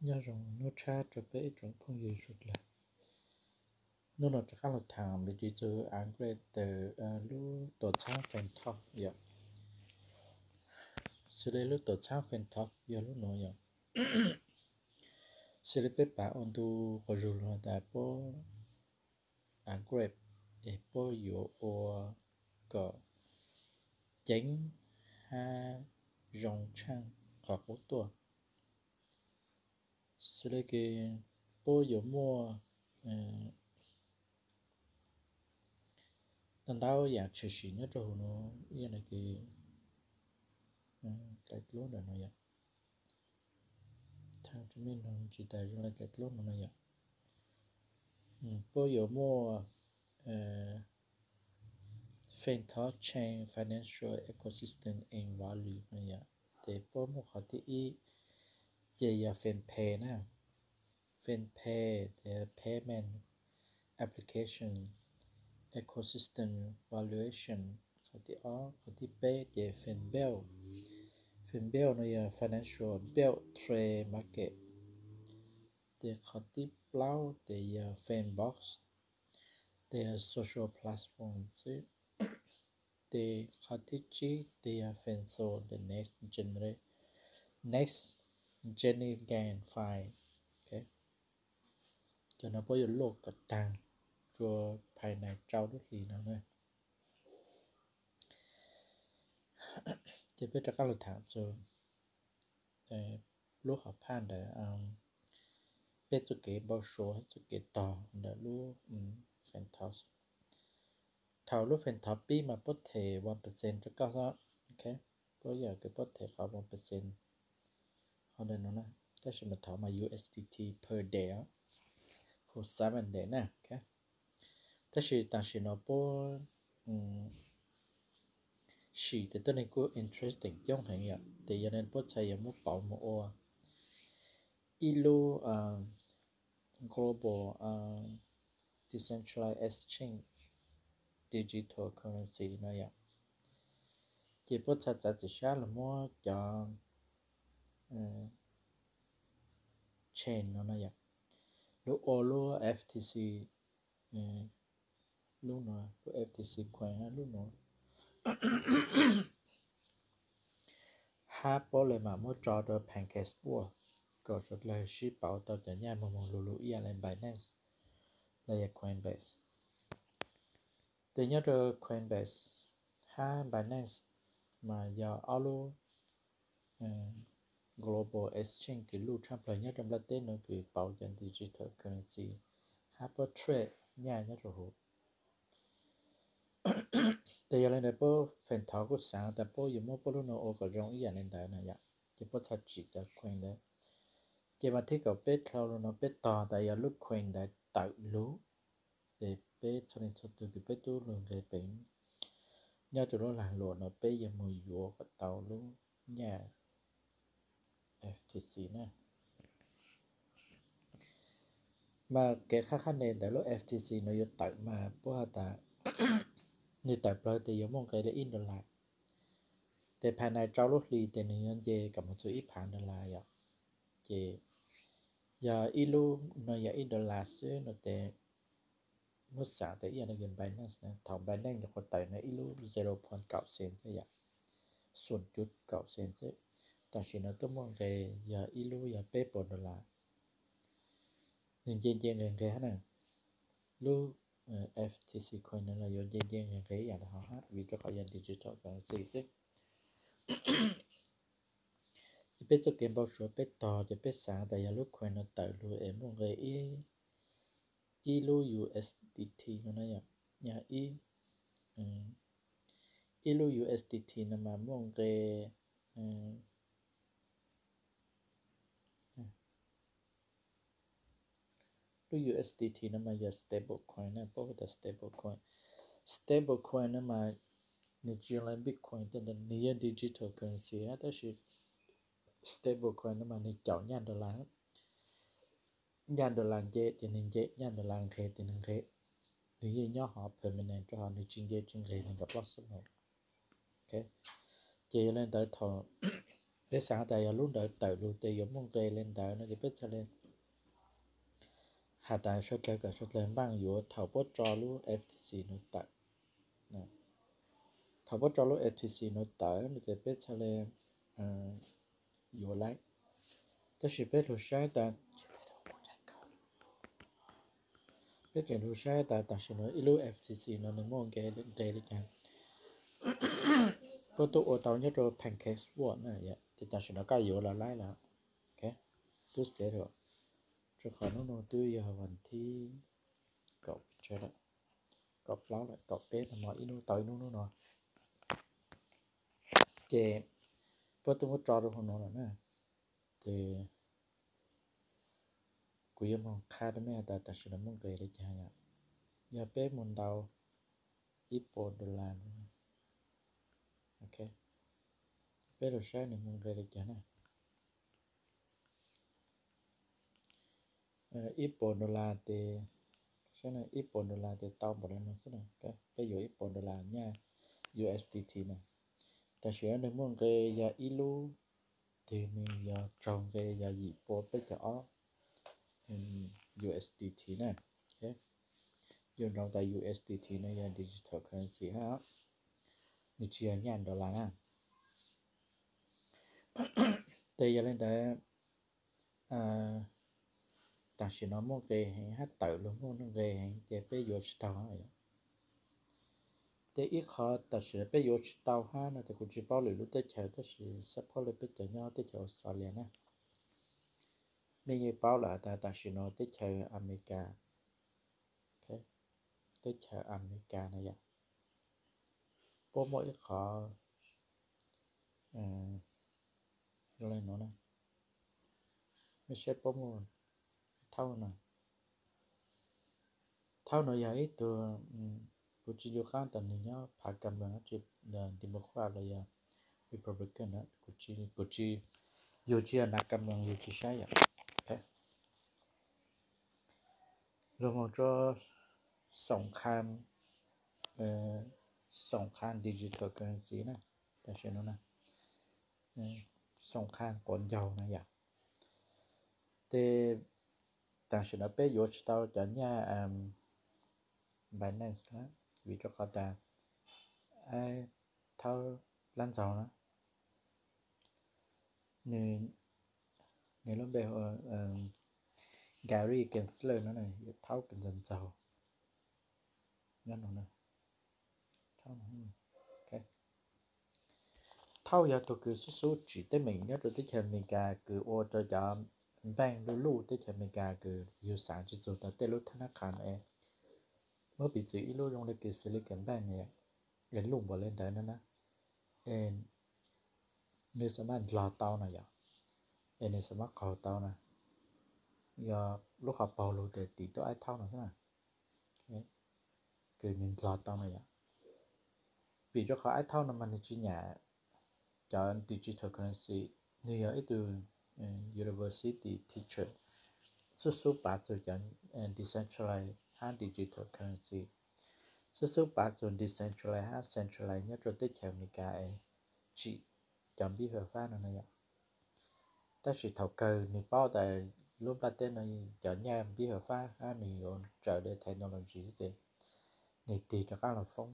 Nyob zoo, nyob zoo tshab rau peb ib tsoom phooj ywg sawv daws. Hnub no rov qab los tham me ntsis txog upgrade lub tuam txhab Fantom yom. Xws li lub tuam txhab Fantom yog lub no yom. Xws li peb pab ua ntu quas zug los tas puab upgrade es puab yuav ua kom ceev hab zoo tshaaj qhov qub tuaj. Xws li kws puab yuav muaj ntau ntau yaam tshwm sim nyob rau huv no, ib yam li kws tais dlub ntawm no yom, thaum tsis tas zoo li tais dlub no no yom, puab yuav muaj Fantom change financial ecosystem and value no yom. Ces puab muaj qhov thib ib ces yog FanPay na. FanPay ces payment application ecosystem valuation. Qhov thib ob, qhov thib peb ces FanBelt. FanBelt no yog financial belt trade market. Ces qhov thib plaub ces yog FanBox, ces yog social platform xwb. Ces qhov thib tsib ces yog FanSol, the next genera- next gen game five. Cov no puab yuav luaj kom taag rua phais nais rau lub hlis no na. Ces peb rov qab los tham txug lub hom phaj ntawd, peb txuj kev npau suav, txuj kev tog ntawm lub Fantom. Thaum lub Fantom pib mas puab them one percent rau koj xwb, puab yog kws puab them qhov one percent hov ntawm no na, tab sis mas thaum mas U S D T per day, hu seven day na. Tab sis tam sim no puab sim tes tuab neeg kuj interesting coob heev yom, ces yog li puab txhad yuav muab pauv mus ua ib lub global decentralized exchange digital currency no yom. Ces puab txhad txav txim sab los muab cov chain no no yom, lub ua lub F T C, lub no, lub F T C coin lub no, hab puab le mam muab tso rau PancakeSwap kom sawv dlawg sib pauv tau cov nyaj moog moog lug lug ib yam li Binance los yog Coinbase. Ces nyob rau Coinbase hab Binance mas yog ob lub global exchange kws luj tshaj plawg nyob rau nplaj teb nuav kws pauv cov digital currency hab puab trade nyaj nyob rau huv. Ces yog li ntawd puab Fantom kuj xaav tas puab yuav muab puab lub nuav ua kom zoo ib yam li ntawd na yom, ces puab txhad tsim cov coin ntawd. Ces mas thib kaum peb dlhau lug no peb tog tas yog lub coin ntawd tawm lug, ces peb txhua leej txhua tug kws peb tub lug nqe peev nyob rau lub lag luam no peb yuav mus yuav kom tau lub nyaj F T C na. Mas kev qhab qhab ne ntawm lub F T C no yuav tawm mas puab has tas nwg tawm plawg tes yuav muaj nqe li ib dollar, tes phais nais rau lub hlis tes nwg yuav nce kom mus txug ib phav dollar yom. Ces yog ib lub no yog ib dollar xwb no tes muab xaav tas ib yam li Binance na, thaum Binance nyuam qhuav tawm no ib lub zero point kaum cent xwb yom, xoom cuv kaum cent xwb. Tam sim no tuaj muaj nqe yog ib lub yog peb puas dollar. Nwg nce nce nqe nqe hab na. Lub F T C coin no los yuav nce nce nqe nqe ib yam li hov hab vim rau qhov yog digital currency xwb. Ces peb txuj kev npau suav peb tog ces peb xaav tas yog lub coin no tawm lug es muaj nqe ib lub U S D T no na yom, yog ib lub U S D T no mas muaj nqe, lub U S D T no mas yog stable coin na, paub tas stable coin. Stable coin no mas nwg tsis zoo li Bitcoin tej ntawd, nwg yog digital currency hab tab sis stable coin no mas nwg caum nyaj dollar, nyaj dollar nce ces nwg nce, nyaj dollar nqe ces nwg nqe, nwg yeej nyob hov permanent rau hov, nwg tsis nce tsis nqe nees nkaum plaub xub moos. Ces yog li ntawd thaum Peb xaav tas yog lub ntawd tawm lug tes yuav muaj nqe le ntawd no ces peb txhaj le has tas suav dlawg kom suav dlawg npaaj yuav thaum puab tso lub F T C no tawm. Thaum puab tso lub F T C no tawm no ces peb txhaj le yuav lawm. Tab sis peb lug saib tas, peb tseem lug saib tas tam sim no ib lub F T C no nws muaj nqe li cas. Puab tub ua tau nyob rau Pancake Swap na, ces tam sim no koj yuav los lawm lawm. Tub xev lawm, rau qhov hnub no twb yog vas thib kaum plaub lawm, kaum peb no, ib hnub tau ib hnub hnub no. Ces puab tub muab tso rau hauv no lawm na. Ces kuv yuav moog qha rau mej tas tam sim no muaj nqe li cas yom. Yog peb moog ntaus ib puas dollar, peb lug saib nws muaj nqe li cas na. Ib puas dollar tes, saib na, ib puas dollar tes tau npaum le no xwb na. Peb yuav ib puas dollar nyaj U S D T na. Tam sim no nws muaj nqe yog ib lub, tes nws yog tsaug nqe yog yim pua peb caug ob U S D T na. Yuav nroo tas U S D T no yog digital currency hab, nws tsis yog nyaj dollar na. Tes yog le ntawd, tam sim no muaj nqe heev hab tawm lug muaj nqe heev ces peb yuav tsis tau. Tes ib qho tam sim no peb yuav tsis tau hab no tes kuv tsis paub lwm lub teb chaws, tab sis xab phob le peb cov nyob teb chaws Australia na, mej yeej paub lawm tas tam sim no teb chaws Amelikas, teb chaws Amelikas na yom, puab muaj ib qho le no, mej saib puab muaj thaub no. Thaub no yog ib tug, kuv tsis ncu qab tas nws nyob phav kam mees, Democrat los yog Republican, kuv tsis, yug tsis yog nav kam mees yug tsis saib yom. Lug moog rua xoom kha, xoom kha digital currency na, tam sim no na, xoom kha quav ncaug na yom. Tes tam sim no peb yuav tsis tau cov nyaj Binance, vim rua qhov tas thaub lab ntxaug na, nws lub npe hu Gary Gensler no, yog thaub kws ntxaug ntxaug. Thaub yog tug kws xub xub tsim teeb meem nyob rau teb chaws Amelikas kws ua rau cov bank luj luj teb chaws Amelikas kws yug xaav tsis txug tas tej lub thab nab qha no es, muab piv txwv ib lub zoo le kws Silicon Bank no, es luj npaum le ntawd no na, es nws xam maj ndlog tau no yom, es nws xam maj qaug tau na, yog lub qhov paug lug tes tim tuaj ib thaub no xwb na, kws nws ndlog tau no yom. Vim rau qhov ib thaub no mas nws tsis nyam cov digital currency, nws yog ib tug university teacher, xub xub pav txug cov decentralized hab digital currency, xub xub pav txug decentralized hab centralized nyob rau teb chaws Amelikas es tsim cov npib fawm fab no na yom. Tab sis thaum kawg nws paub tas lub nplaj teb no cov nyaj npib fawm fab hab nws yuav raws le technology xwb tes nws tig rov qab los foob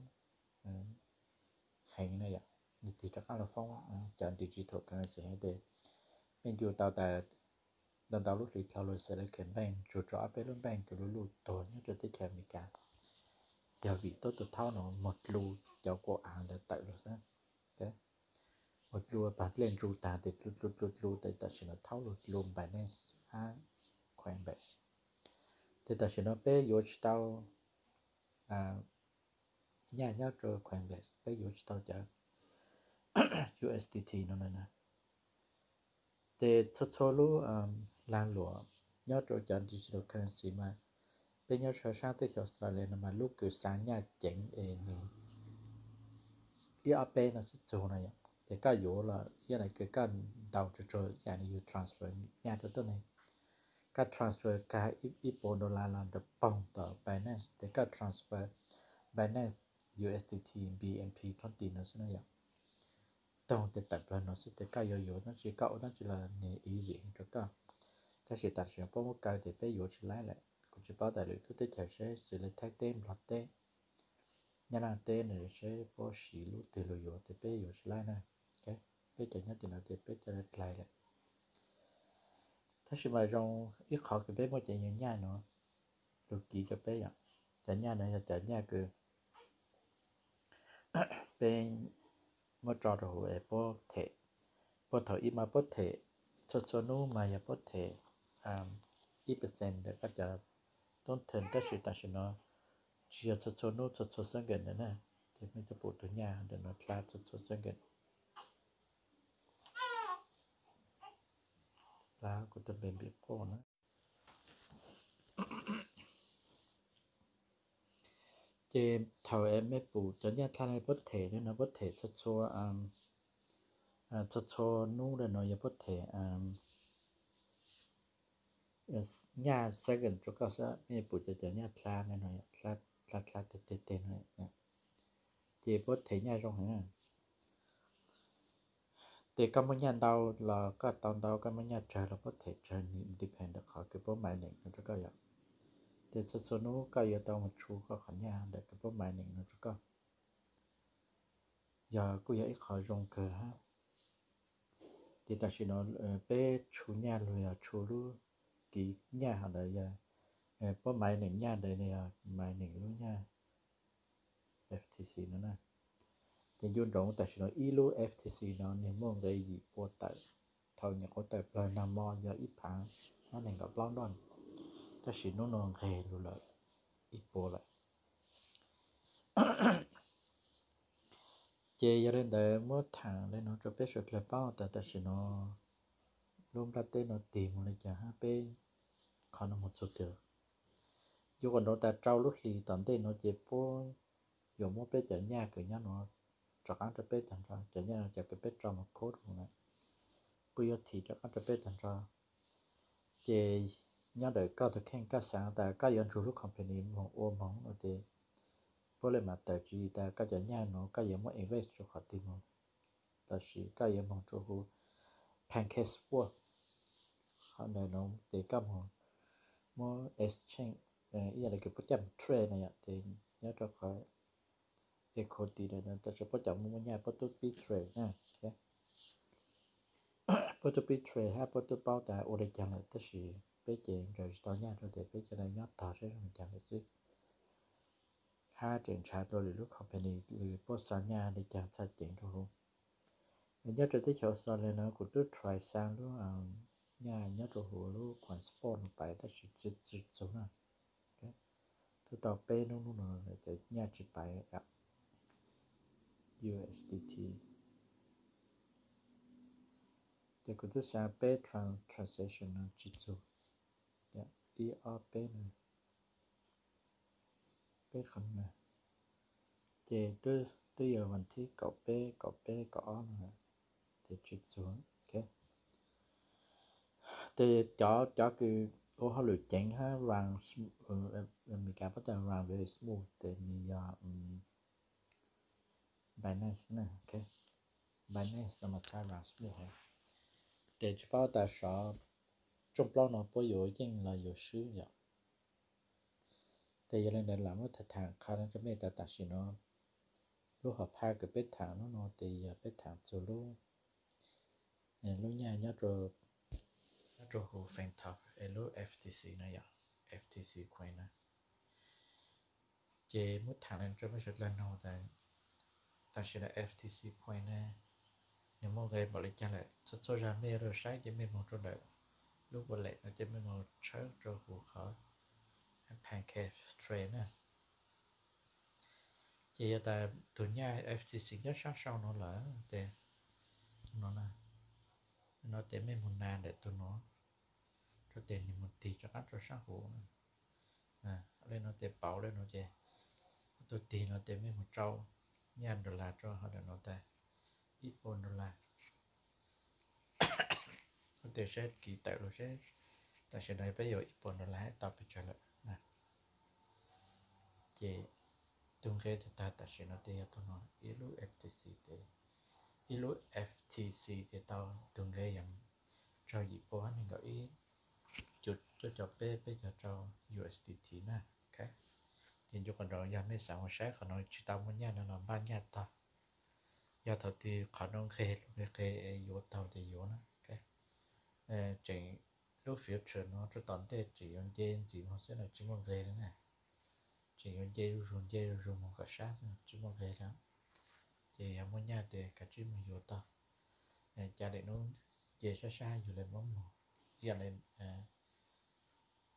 heev na yom. Nws tig rov qab los foob cov digital currency heev tes peb ncu tau tas ntau ntau lub hlis dhau los Silicon Bank tsuas rau ob peb lub bank kws luj luj tuag nyob rau teb chaws Amelikas, yog vim tuab tug thaub no moog dlu cov quas av ntawd tawm lug xwb. Moog dlu pag dlej ntsu tag tes dlu dlu dlu dlu tes tam sim no thaub lug dlu Binance hab Coinbase. Tes tam sim no peb yuav tsis tau nyaj nyob rau Coinbase, peb yuav tsis tau cov U S D T no na. Tes txhua txhua lub lag luam nyob rau cov digital currency mas peb nyob rau saab teb chaws Australia no mas lub kws xaa nyaj ceev es nws ib ob peb no xwb txug no yom. Ces koj yuav los yog le kws koj ntaus rua rua yam nws yug transfer nyaj rua tuab neeg, koj transfer kag ib puas dollar los nrug poog tom Binance, tes koj transfer Binance U S D T B N P twenty no xwb no yom. toog tes tawm plaws no xwb tes koj yuav yuav dab tsi koj ua dab tsi los nws easy rau koj. Tab sis tam sim no puab muab kaw tes peb yuav tsis laib lawm. Kuv tsis paub tas lwm lub teb chaws seb xws li Thaib teb, Nplog teb, Nyab Laj teb no seb puab siv lub twg lug yuav tes peb yuav tsis laib na. Peb cov nyob tim no ces peb coj dai lawm. Tab sis mas zoo ib qhov kws peb muaj cov nyaj no lug kiv rau peb yom. Cov nyaj no yog cov nyaj kws peb muab tso rau huv es puab them, puab thaum ub mas puab them txhua txhua nub mas yog puab them ib percent ntawm koj cov toob theem, tab sis tam sim no tsis yog txhua txhua nub txhua txhua xab nkees ntawd na. Ces mej cov pum tus nyaj ntawm no dlha txhua txhua xab nkees. Kuv tus npe npim quaj na. Ces thaum es mej pum cov nyaj dlha no puab them no puab them txhua txhua, txhua txhua nub no yog puab them nyaj xab nkees rau koj xwb, mej pum cov cov nyaj dlha no, dlha dlha teg teg teg no, ces puab them nyaj zoo heev na. Ces koj muaj nyaj ntau los koj tau ntau, koj muaj nyaj tsawg los puab them tsawg, nws depend ntawm qhov kws puab mining no rau koj yom. Ces txhua txhua nub koj yuav tau mus tshu koj qhov nyaj ntawm kws puab mining no rau koj. Yog kuj yog ib qho zoo kawg hab. Ces tam sim no peb tshu nyaj lug yog tshu lub kiv nyaj hov ntawd yog puab mining nyaj ntawd yog mining lub nyaj F T C no na. Ces ncu ntsoov tam sim no ib lub F T C no nwg muaj nqe yim pua tawm. Thaum nyuam qhuav tawm plawg nag mo yog ib phaav ob neeg nkaum plaub doj, tab sis nub no nqeg lug lawm ib pua lawm. Ces yog le ntawd muab thaam le nuav rua peb suav dlawg paub tas tam sim no lub nplaj teb no tig moog le caag hab peb qhov no moog txug twg. Yuav kom nrov tas rau lub hlis tom ntej nuav ces puab yuav muab peb cov nyaj kws nyob nuav rov qaab rua peb tag nrho, cov nyaj no cov kws peb tso moog code moog na, puab yuav thim rov qaab rua peb tag nrho. Ces nyob ntawm koj tug kheej, koj xaav tas koj yuav nrug lub company moog ua moog no ces puab le maam tawm tswv yim tas koj cov nyaj nuav koj yuav muab invest rua qhov twg moog, lossis koj yuav moog rua huv PancakeSwap, qhov ntawd no ces koj moog muab exchange, ib yam le kws puab coj moog trade na yom, ces nyob rua qhov equity na, tam sim puab cov muaj nyaj puab tub pib trade na. Puab tub pib trade hab puab tub paub tas ua le caag lawm, tab sis peb ces nrug tsis tau nyaj rua ces peb ca le nyob tog saib zoo le caag lawm xwb. Hab tseem nrhav dlua lwm lub company lwm puab xa nyaj le caag txhaj ceev rua huv. Nyob rua teb chaws Australia no kuv tub try xa lub nyaj nyob rua huv lub CoinSpot no pais tab sis tsis txug na. Twb tau peb nub, nub no nyaj tsis pais USDT. Ces kuv tub xa peb transaction no tsis txug. Ib ob peb no, peb qhov no, ces twb yog vas thib kaum peb, kaum peb, kaum ob no, ces tsis txug. Ces cov, cov kws ua hauj lwm ceev hab run, Amelikas puab tas run very smooth ces nws yog Binance na. Binance no mas run smooth heev. Ces tsis paub tas sov rooj plaub no puab yuav yeej los yuav swb yom. Ces yog le ntawd lam muab tham tham qha rua mej tas tam sim no lub hom phaj kws peb thaam nub no ces yog peb thaam txug lub, lub nyaj nyob rua huv feem thaum es lub FTC no yom, FTC coin na. Ces muab thaam le rua mej suav dlawg noog tas tam sim no FTC coin na, nws muaj nqe npaum le caag lawm. Txhua txhua zag mej yuav lug saib ces mej moog rua ntawm lub wallet no ces mej moog tshawb rua huv qhov PancakeTrade na. Ces yog tas tug nyaj FTC nyob saab sau no lawm ces, no, no ces mej moog nas ntawm tug no, rua tes nwg moog tig rov qaab rua saab huv. Le no tes pauv le no ces tug tig no tes mej moog tsau nyaj dollar rua hov ntawm no tas ib puas dollar. Tes saib kiv tawm lug seb tam sim no peb yuav ib puas dollar tau pes tsawg lawm. Ces tug nqe tag tag tam sim no tes yog tug no ib lub FTC tes ib lub F T C ces tau tus nqe yog tsawg yim pua nees nkaum ib cuv cuaj caum peb peb caug rau U S D T na. Ces ncu qhov no yog mej xav mus saib qhov no tsis tau muaj nyaj no los npaj nyaj tag. Yog thaum twg qhov no nqeg lub nqeg qe yuav tau ces yuav na. Tseem lub future no rau tom ntej tseem yuav nce ntxiv mus xwb no tsis muaj nqeg li na. Tseem yuav nce zuj zus nce zuj zus mus kom sab xwb tsis muaj nqeg li. Ces yog muaj nyaj ces kav tsij mus yuav tau. Ca lem nub nce sab sab yus li muab mus, yam li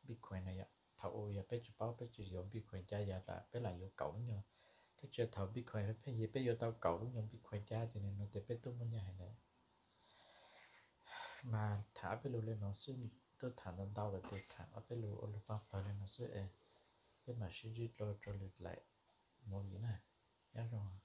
Bitcoin na yom. Thaum ub yog peb tsis paub peb tsis yuav Bitcoin cab yog peb lam yuav kaum lub nyuag, tab sis thaum Bitcoin pheej pheej ces peb yuav tau kaum lub nyuag Bitcoin cab ces nws no ces peb twb muaj nyaj heev lawm. Mas tham ob peb lus li no xwb, twb tham ntau ntau lawm ces tham ob peb lus ua lus pab pawg li no xwb es peb mam sib ntsib dua rau lwm daim movie na. Nyob zoo.